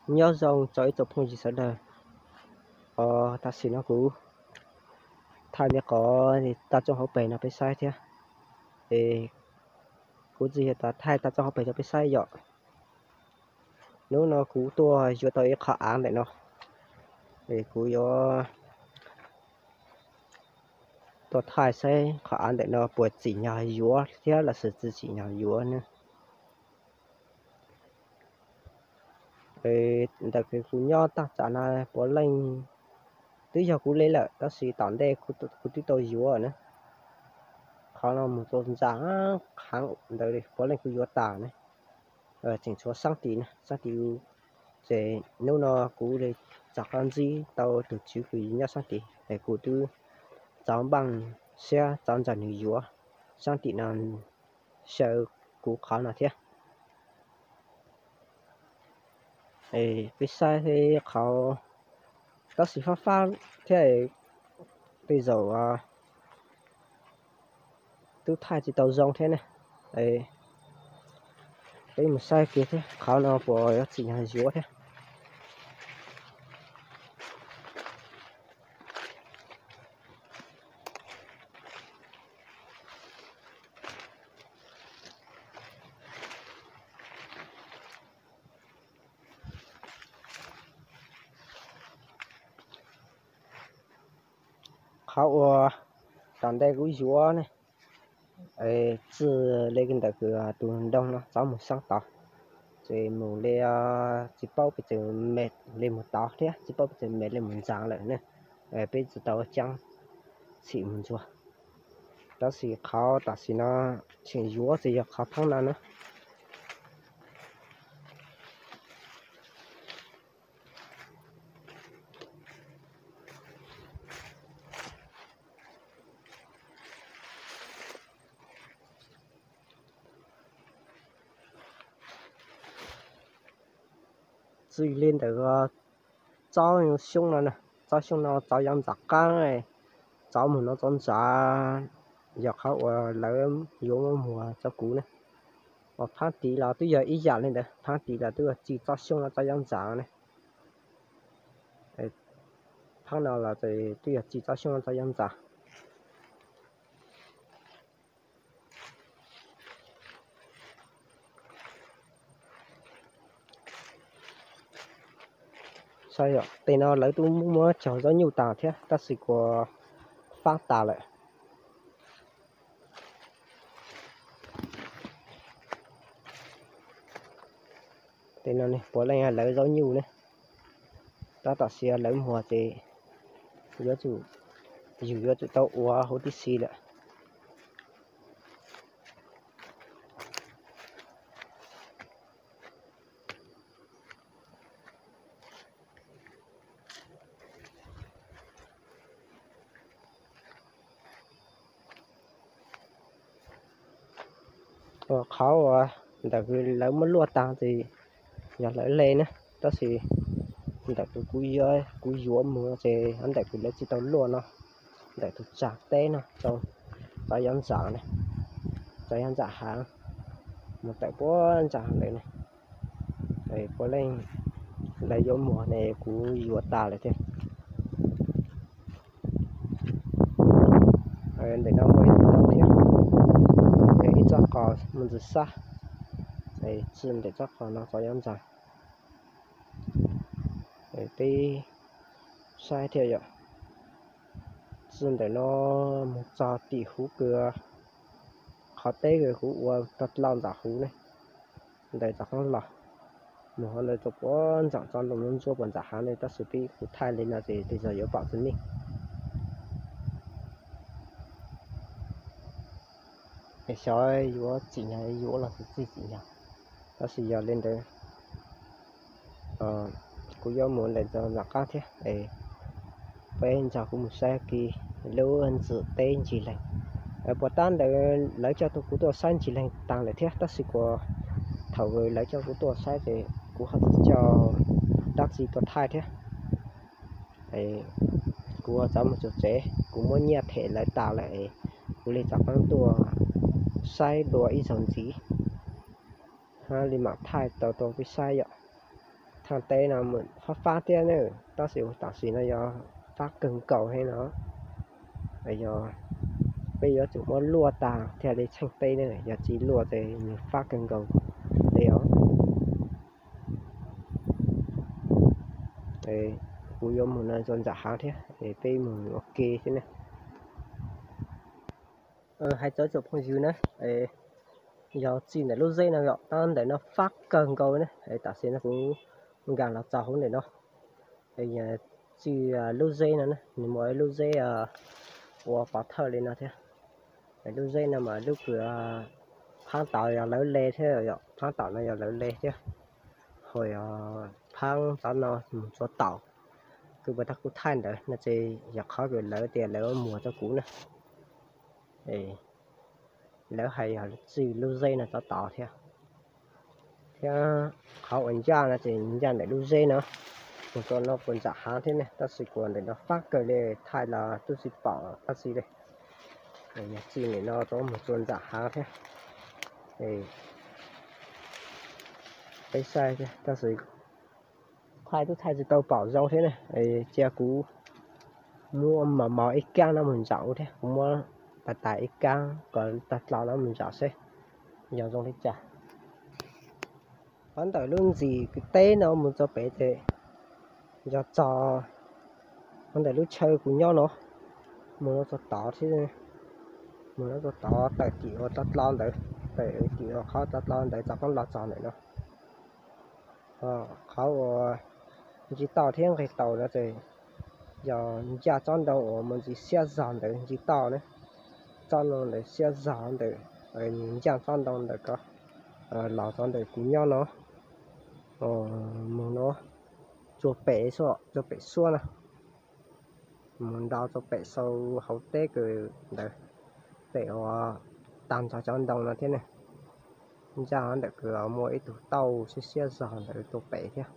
Nyob zoo rau ib tsoom phooj ywg sawv daws, tam sim no kuv thaij li qhov tag tsooj hauv pes no peb saib thiab. Es kuv tsis yog tas thaij tag tsooj hauv pes rau peb saib yom. Hnub no kuv tuaj yuav tau ib qhov av ntawm no, es kuv yuav tuaj thaij saib qhov av ntawm no puas tsim nyog yuav thiab los sis tsis tsim nyog yuav ne. Ntawm kuv nyob tag tsam no puav leej twb yog kuv li lawm, tab sis tom ntej kuv twb tau yuav na. Qhov no mus txog ntsa qhov ntawd puav leej kuv yuav tas ne. Tseem tshuav sab tid na, sab tid, ces hnub no kuv li rov qab ntsib tau tus tswv kws nyob sab tid es kuv twb txav npaaj siab txav ntawm nws yuav sab tim no xyaw kuv qhov no thiab. Peb saib qhov tab sis fab fab thiab, tej zaum twb thaij tsis tau zoo thiab ne. Peb mus saib kiag thiab qhov no puas yuav tsim nyog yuav thiab. Qhov uas tom ntej kuv yuav ne, txij li ntawm kws tus nroog no txov mus saab tod, ces mus li tsis paub pes tsawg mev li mus tod thiab tsis paub pes tsawg mev li mus ntxaav lawm ne. Peb tsis tau caab txhim mus ntsuag, tab sis qhov tam sim no tseem yuav tsis yog qhov phaab no na. Txij li ntawm tsob xyoob no, tsob xyoob no txov yav ntxaam qaab, txov mus no txov ntxaav, yog qhov uas lawv yuav muab muag rau kuv ne. Uas phaab tid los twb yog ib yam li ntawd, phaab tid los twb yog txij tsob xyoob no txov yav ntxaam ne. Phaab no los twb yog txij tsob xyoob no txov yav ntxaam. Tej no lawv twb muab cog zaub nyuj tas thiab tab sis kuas faab tas lawm. Tej no puav leej lawv zaub nyuj ne, tab tam sim lawv muag ces yuav tsum, yus yuav tsum tau ua huv tib si lawm. Qhov uas ntawm lawv muab luaj tas ces yog lawv le na, tab sis ntawm kuv yuav mus ces ntawm kuv lawv tsis tau luaj no, ntawm tus tsag teb no rau txov yav ntxaam, txov yav ntxaam hav mus tawm puag ntsa lawm ne. Puav leej lawv yuav muag ne kuv yuav tas lawm thiab. Ntawm no muaj ib tug thiab, ib txoj qos muaj ntsis sab, txij ntawm txoj qos no txov yav ntxaam. Peb saib thiab yom, txij ntawm no mus txog tim huv kws qhov teb kws kuv ua tau dlhau ntawm huv ne, ntawm txoj qoob los mus hov ntawd rau puag ntsaam txoj ntoo ntsuab puag ntxaam hav ne, tab sis peb kuv thaij li no ces tej zaum yuav pom tsis meej. Es xyov yuav tsim nyog yuav los tsis tsim nyog, tab sis yog li ntawd kuv yuav mus ntawm ntxaam qaab thiab. Peb nrog kuv mus saib kiag lub ntxwm teb ntsis leeg. Puas tab ntawd lawv coj kuv tuaj saib ntsis leeg taag lawm thiab, tab sis kuas thaum lawv coj kuv tuaj saib ces kuv ho tsis coj dab tsi tuaj thaij thiab. Kuv txav mus txug tsev, kuv muab nyiaj them lawv tas lawm, kuv li rov qeeb tuaj saib dua ib zaug ntxiv, hab li mam thaij tau rau peb saib yom. Thaj teb no mus fab fab thiab na, tab sis tam sim no yog fab kawg nkaus heev no. Yog peb yuav tsum muab luaj tag thiaj li tsheej teb na, yog tsis luaj ces nws fab kawg nkaus li os. Kuv yuav mus no rau nram hav thiab, peb mus ua ke thiab ne. Hais txog tsoom phooj ywg na, yog txij ntawm lub zeb no yom, tab ntawm no fab kawg nkaus ne. Tam sim no kuv nkag los txog hauv ntawm no, txij lub zeb no na, nws muaj ib lub zeb ua pov thawj li no thiab. Lub zeb no mas lub kws phab tod yog lawv le thiab yom, phab tom no yog lawv le thiab. Ho yog phab tod no mus txog tom kws puas tag kuv thaij ntawd no ces yog qhov kws lawv tias lawv muag rau kuv na. Lawv hais yog txij lub zeb no tod tod thiab. Thiab qhov uas ncaj no ces ncaj ntawm lub zeb no mus rau no puas ntsam hav thiab ne, tab sis kuv ntawm no fab kawg li thaij los twb tsis pom dab tsi li. Yog txij ntawm no rov mus rau ntsam hav thiab. Peb saib thiab, tab sis thaij twb thaij tsis tau pom zoo thiab ne. Cia kuv muab mos mos ib kaab no mus ntsam ub thiab, kuv muab tas tas ib kaab kom tag dlo no mus ntsam seb yog zoo li cas. Qhov ntawm lub ntxim kws teb no mus txog pem ces yog txog qhov ntawm lub chaw kuv nyob no, mus no txog tod thiab, mus no txog tod tawm tim ua tag dlo ntawd, tawm tim ua qhov tag dlo ntawd txog poob los txog ntawm no. Qhov uas ntsib tau thiab nqis tau no ces yog ncaj tsob ntoo uas mus ntxiv siab zog ntawd ntsib tau ne. Tsob ntoo ntawd siab zog ntawd, nws ncaj tsob ntoo ntawd ko los txog ntawm kuv nyob no, mus no tsuas pem xwb, tsuas pem suab no, mus nto tsuas pem sau hauv teb kws ntawd, pem uas tag nrho cov ntoo no thiab ne. Ncaj ntawm kws muaj ib tug tauj siab siab zog ntawd tuaj pem thiab.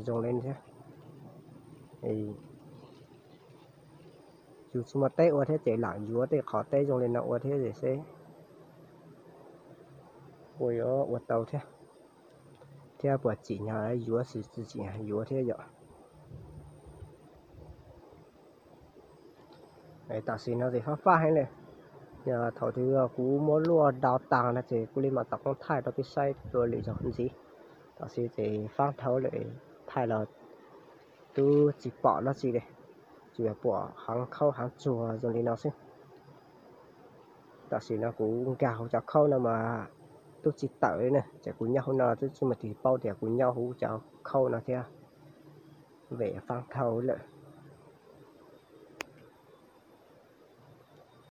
Zoo li thiab. Yus tsis muaj teb ua thiab ces lam yuav tej qhov teb zoo li no ua thiab seb puas yuav ua tau thiab, thiab puas tsim nyog yuav, tsis tsim nyog yuav thiab yom. Tam sim no ces fab fab heev li. Yog thaum twg kuv muab luaj do tag no ces kuv li mam tom qoob thaij rau peb saib dua lwm zaug ntxiv. Tam sim ces fab dhau lawm, thaij los twb tsis pom dab tsi li, tsuas yog pom heev khaub heev tsuag zoo li no xwb. Tam sim no kuv nkag hauv cov khaub no mas tub tsis tawm li na, ces kuv nyob hauv no twb tsis muaj tus paub tias kuv nyob hauv cov khaub no thiab. Vim fab dhau lawm,